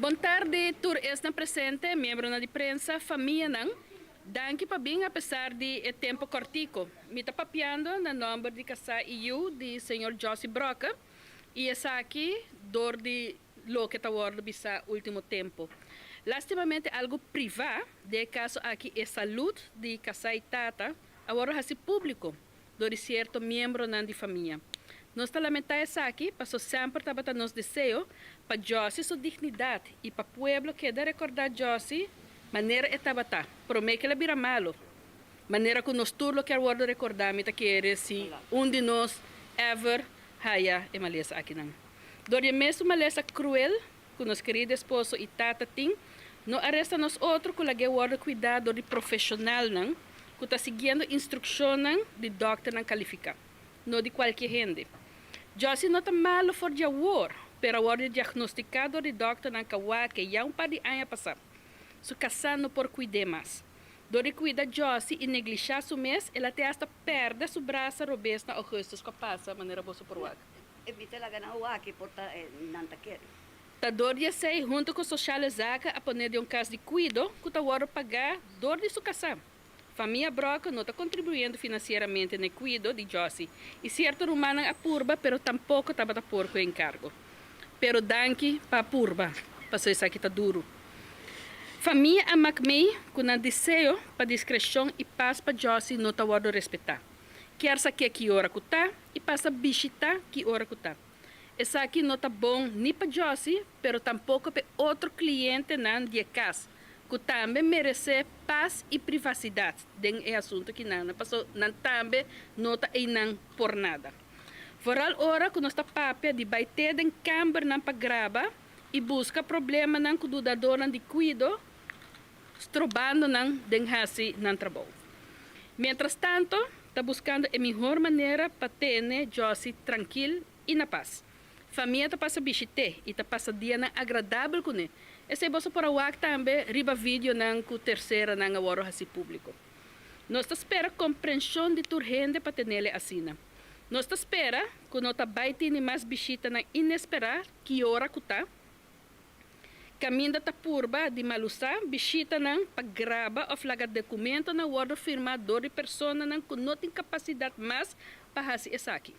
Bon tardi tur esnan presente, miembronan di prensa, famianan. Danki pa bin apesar di e tempo cortico. Mi ta papiando na nomber di casá y yu di señor Jossy Brokke y esaki dor di loke ta wordo bisa ultimo tempo. Lastimamente algo priva, den e caso aki e salud di casá y tata, a wordo haci publico dor di cierto miembronan di famia. Nos ta lamentá esaki paso semper tabata nos deseo pa Jossy su dignidad y pa pueblo keda recorda Jossy manera e tabata prome ke el a bira malo, manera cu nos tur lo kier wordo recorda mi ta kere si un di nos ever haya e malesa akinan. Dor di e mesun malesa cruel cu nos kerido esposo y tata tin, no a resta nos otro cu lag'é wordo cuida dor di profesionalnan cu ta siguiendo instruccionnan di dokternan califica, no di cualkier hende. Jossy no ta malo for di awor, pero a wordo diagnostica dor di dokternan cawake ya un par di aña pasa. Su casá no por cuid'é mas. Dor di cuida Jossy y neglisha su mes, el a te hasta perde su brasa robes na augustus cu a pasa, manera boso por wak. E mi ta laga nan wak por ta nan ta kere. Ta dor di esei, hunto ku Sociale Zaken a pone den un kas di kuido ku ta wòrdu pagá dor di su kasá. Famia Brokke no ta kontribuyendo finansieramente na e kuido di Jossy i sierto rumannan a purba pero tampoko tabata por ku e enkargo. Pero danki pa purba, pasobra esaki ta duru. Famia a mak mei ku nan deseo pa diskreshon i pas pa Jossy no ta wòrdu respetá. Kier sa ke ki ora ku ta i pasa bishita ki ora ku ta. Esaki no ta bon ni pa Jossy pero tampoko p'e otro klientenan di e kas ku tambe meresé pas i privasidat den e asuntu kinan paso nan tambe no ta einan por nada. Vooral ora ku nos ta papia di bai te den kambernan pa graba i buska problemanan ku dudadornan di kuido strobando nan den hasi nan trabou. Mientras tanto, ta buscando e mihor manera pa tene Jossy trankil y na pas. Famia ta pasa bishit'é y ta pasa dianan agradabel kuné. Esei boso por a wak tambe riba videonan ku terseranan a wòrdu hasi públiko. Nos ta spera komprenshon di tur hende pa tenele asina. Nos ta spera ku no ta bai tini mas bishitanan inesperá ki ora ku ta. Kaminda ta purba di malusá bishitanan pa graba òf laga dokumentonan wòrdu firmá dor di personanan ku no tin kapasidat mas pa hasi esaki.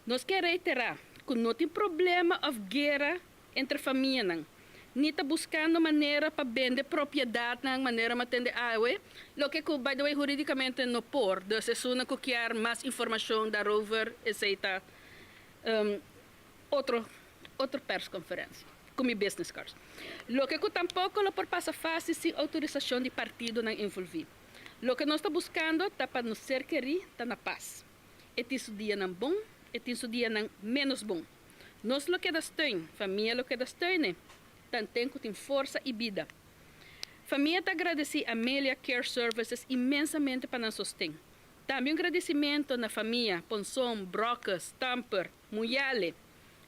Nos ke reiterá ku no tin problema òf guera entre famianan, ni ta buskando manera pa bende propiedatnan manera mi a tende awe, loke ku by the way huridikamente no por. Dus esunnan ku kier mas informashon daarover esei ta otro otro persconferencia cu mi business cards. Loke cu tampoco lo por pasa facil sin autorisacion di partidonan envolvi. Loke nos ta buscando ta pa nos ser keri ta na paz. E tin su dianan bon, e tin su dianan menos bon. Nos lo keda steun, famia lo keda steune, tanten cu tin forsa y bida. Famia ta agradeci Amelia Care Services inmensamente pa nan sosten. Tambe un gradicimento na famia Ponson, Brokke, Stamper, Muyale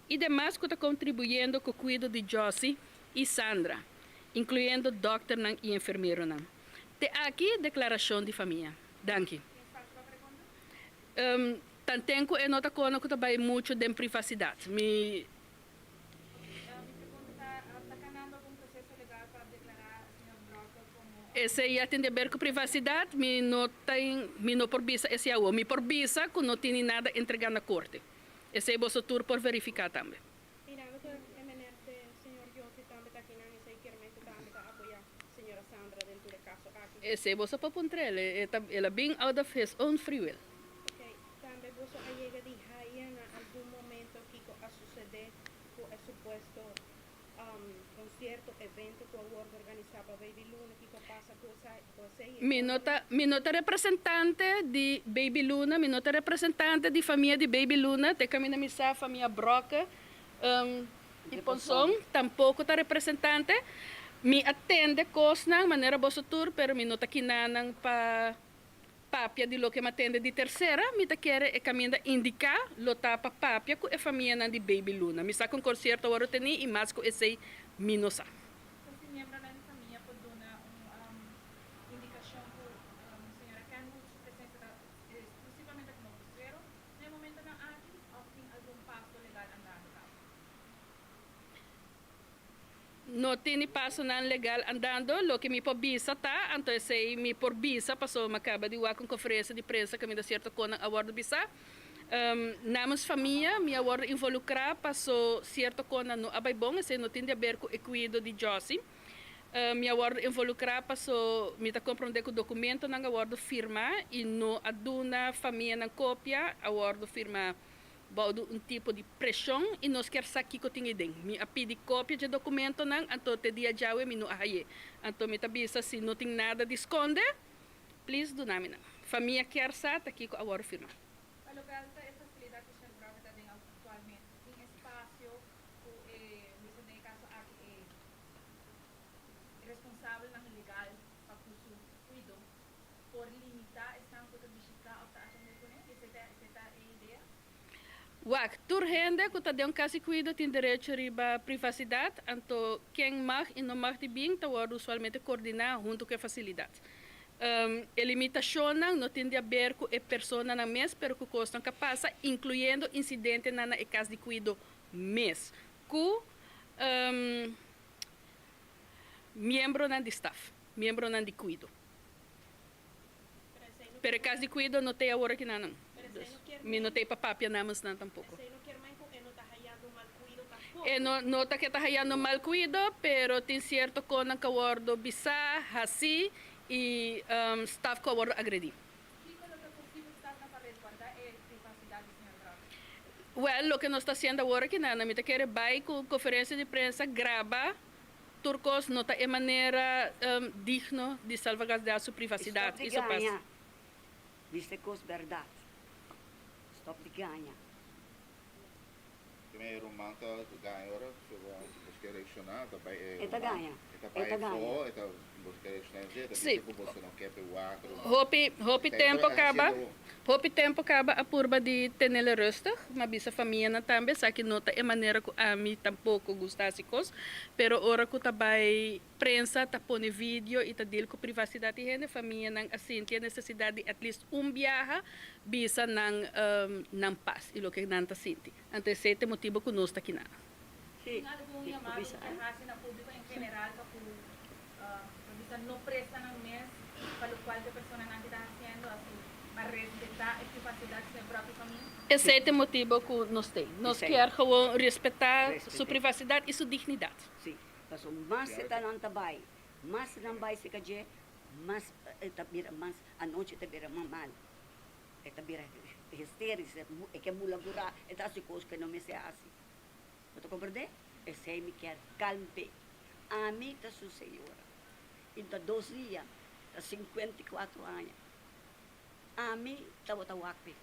y demas cu ta contribuyendo cu cuido di Jossy y Sandra, incluyendo dokternan y enfermeronan. Te aki declaracion di famia. Danki. Tanten cu e no ta cono cu ta bay mucho den privacidad. Mi. Esey ya tin di haber cu privacidad, mi no tin, mi no por bisa esey awo. Mi por bisa cu no tini nada entrega na corte. Esey boso tur por verifica tambe. Mirando cu e meneer de señor Josi tambe ta akinan, esey kier men cu tambe ta apoya señora Sandra den tur e caso aki. Esey boso por puntr'el, e ta, el a bin out of his own free will. Ok, tambe boso a yega di haya na algun momento kico a sucede cu e supuesto Concierto, evento cu a wordo organisa pa Baby Luna, kico a pasa cu esey? Mi no ta, mi no ta representante di Baby Luna, mi no ta representante di famia di Baby Luna, te caminda mi sa famia Brokke y Ponson tampoco ta representante. Mi a tende cosnan manera boso tur, pero mi no ta kinanan pa Papia di loke m'a tende di tersera, mi ta kere e kaminda indiká lo ta pa papia ku e famianan di Baby Luna. Mi sa ku un konsierto a wòrdu tení i mas ku esei mi no sa. Ta si miembronan di famia por duna un indikashon ku señora Kenwood su presensia ta eksklusivamente komo bosero na e momentonan aki òf tin algun paso legal andando kaba? No tin pasonan legal andando, loke mi por bisa ta, anto esei mi por bisa paso mi a kaba di wak un konferensia di prensa kaminda sierto konan a wòrdu bisa. Namens famia mi a wòrdu involukrá paso sierto konan no a bai bon, esei no tin di aber ku e kuido di Jossy. Mi a wòrdu involukrá paso mi ta komprondé ku dokumentonan a wòrdu firmá i no a duna famianan kopia, a wòrdu firmá bou di un tipo di preshon i nos kier sa kiko tin ei den. Mi a pidi kopia dje dokumentonan, anto te dia djawe mi no a hay'é. Anto mi ta bisa si no tin nada di skonde, please duna mi nan. Famia kier sa ta kiko a wòrdu firmá. Pa loke ta e fasilidat ku Shell Brown ta den aktualmente, tin espasio ku e, bisa den e kaso aki e responsabelnan legal pa ku su kuido por limitá esnan ku ta bishitá òf ta atendé kuné? Esei ta esei ta e idea? Wak, tur hende ku ta den un kas di kuido tin derecho riba privasidat, anto ken mag i no mag di bin ta wòrdu usualmente koordiná huntu ku e fasilidat. E limitashonnan no tin di aber ku e personanan mes, pero ku kosnan ku a pasa, inkluyendo insidentenan na e kas di kuido mes, ku miembronan di staf, miembronan di kuido. Pero e kas di kuido no t'ei awor aki nan. Mi no t'ei pa papia namens nan tampoko. E no no ta ke ta hayando mal kuido, pero tin sierto konan ku a wòrdu bisá, hasí i staf ku a wòrdu agredí. Kiko lo ta posibel stapnan pa resguardá e privasidat di señor Brown? Wèl, loke nos ta hasiendo awor aki nan, mi ta kere bai ku konferensia di prensa graba tur kos, no ta e manera digno di salvaguardá su privasidat Stòp di i su pas. gaña, bisa e kos bèrdat. Stòp di gaña. Primer e ruman ta gaña ora so bo ke reacciona ta bay e E ta ruman gaña, e ta e bay ta gaña. fo e ta bo ke reacciona e ta Sí. bisa ku boso no ke pe wak ruman. Hopi, hopi Ta tempo kaba, haciendo hopi tempo kaba a purba di tenele rustig, m'a bisa famianan tambe, sa ki no ta e manera ku ami tampoko gusta hasi kos, pero ora ku ta bai prensa ta pone video i ta deal ku privasidat di hende, famianan a sinti e nesesidat di at least un biaha bisa nan nan pas i loke nan ta sinti. Anto esei ta e motibu ku nos ta kinan. Sí, Tin algun sí, yamado bisa, ku ke hasi na públiko en general pa ku pa bisa no presta nan mes pa lokual ku e personanan ki ta hasiendo asi pa respetá e privasidat di su propio famia? Esei ta e motibu ku nos t'ei. Nos Esei. kier gewoon respetá su Respet'é. privasidat i su dignidat. Sí, pasobra mas e ta nan ta bai, mas nan bai serka dje, mas e ta bira mas anochi e ta bira mas mal. E ta bira hysterisch, e ke bula burá, e ta hasi kos ku e no mester hasi. Bo ta komprendé? Esei mi kier kalm'é. Ami ta su señora. I ta dos dia, ta 54 aña. Ami tabata wak p'e.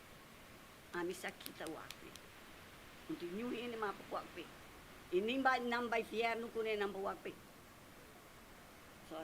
Ami sa ki ta wak p'e. No tin niun hende mas pa wak p'e. I nin bai nan bai fièrnu kuné nan pa wak p'e. So.